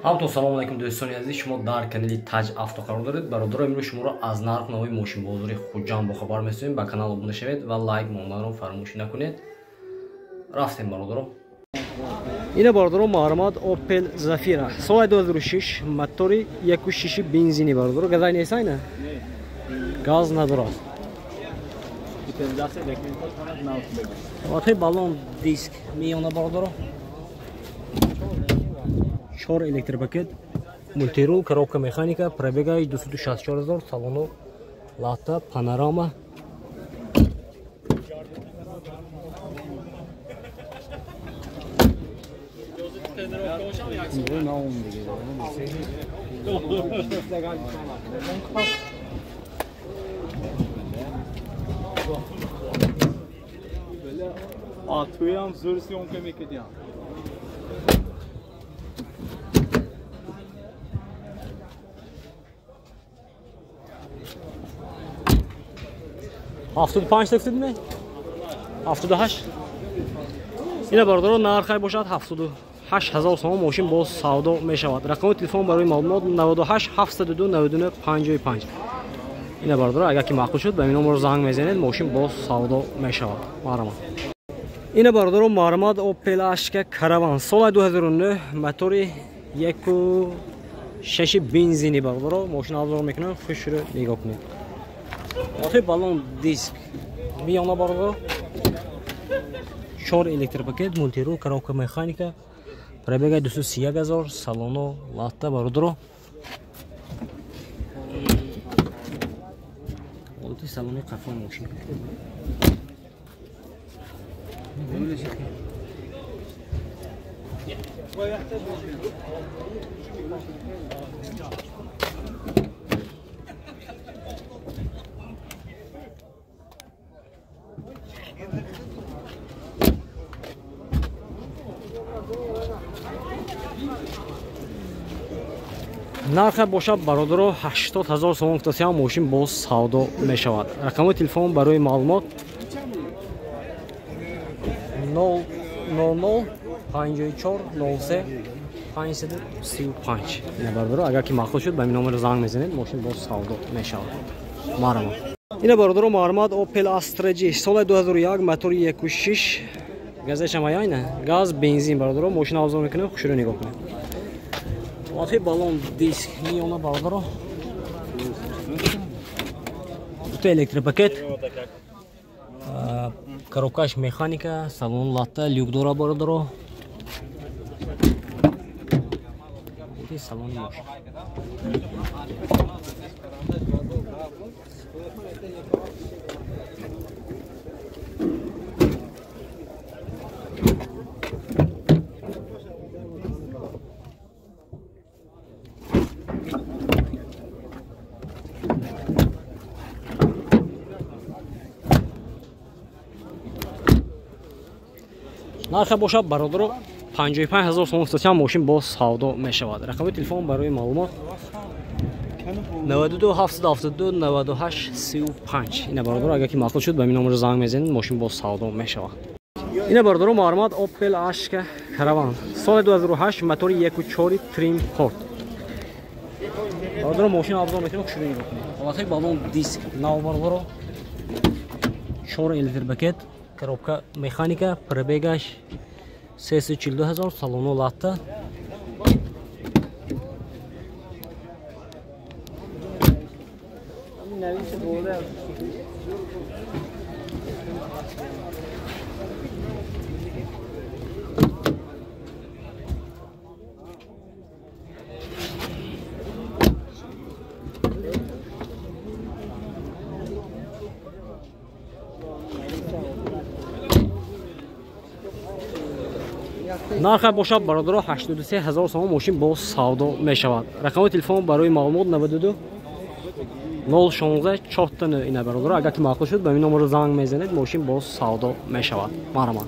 Ҳамтон салом алайкум дӯстони азиз, шумо дар канали Таҷ Авто қарор доред. Бародаро, имрӯз шуморо аз нархномаи мошинбозори Хуҷанд бохабар месозем. Ба канал обуна шавед ва лайк монданро фаромӯшӣ накунед. Рафтем, бародаро. Ина бародаро, марҳамат, Opel Zafira соли 2006, мотори 1.6 бензини. Бародаро, газай нест, айна? Газ надорад. Ватои баллон диск миёна, бародаро. 4 электропакет, мультирул, коробка механика, пробега 264 000, салону лата, панорама. Атуям зур съемка мекидям. 75 гуфтед? 78. Ина бародаро, нархай бошад 78 ҳазор сомон, мошин боз савдо мешавад. Рақами телефон барои маълумот 98 702 99 55. Ина бародаро, агар ки маъқул шуд, ба ин номер занг мезанед, мошин боз савдо мешавад. Марҳамат. Ина бародаро, марҳамат, Opel Astra Caravan соли 2009, мотори 1.6 бензини. Бародаро, мошин обзор мекунам, хушро нигоҳ кунед. Мотори баллон диск миёна, бародаро, 4 электропакет, мультирул, коробка механика, пробега 231 000, салону латта, бародаро. Ҳолати салони қафо мошин. Нарха бошад, бародаро, 80 ҳазор сомон гуфтасиам, мошин боз савдо мешавад. Рақами телефон барои маълумот 000 54 03 535. Ина бародаро, агар ки маъқул шуд, ба ин номер занг мезанед, мошин боз савдо мешавад. Марҳамат. Ина бародаро, марҳамат, Opel Astra G соли 2001, мотори 1.6, газешам аяйна, газ бензин. Бародаро, мошин обзор мекунем, хушро нигоҳ кунед. Латфи баллон диск миёна, бародаро. Дута электропакет, коробкаш механика, салон латта, люк дора, бародаро. Салони мошин. Нарха бошад, бародаро, 55 ҳазор сомон гуфтасиам, мошин боз савдо мешавад. Рақами телефон барои маълумот 92 772 98 35. Ина бародаро, агар ки маъқул шуд, ба ин номер занг мезанед, мошин боз савдо мешавад. Ина бародаро, марҳамат, Opel Astra Caravan соли 2008, мотори 1.4 Trimport. Бародаро, мошин обзор мекунем, хушро нигоҳ кунед. Ҳолатҳои баллон диск нав, бародаро, 4 электропакет, коробка механика, пробегаш 342 000, салону латта. Нарха бошад, бародаро, 83 ҳазор сомон, мошин боз савдо мешавад. Рақами телефон барои маълумот 92 016 4 . Ина бародаро, агар ки маъқул шуд, ба ин номер занг мезанед, мошин боз савдо мешавад. Марҳамат.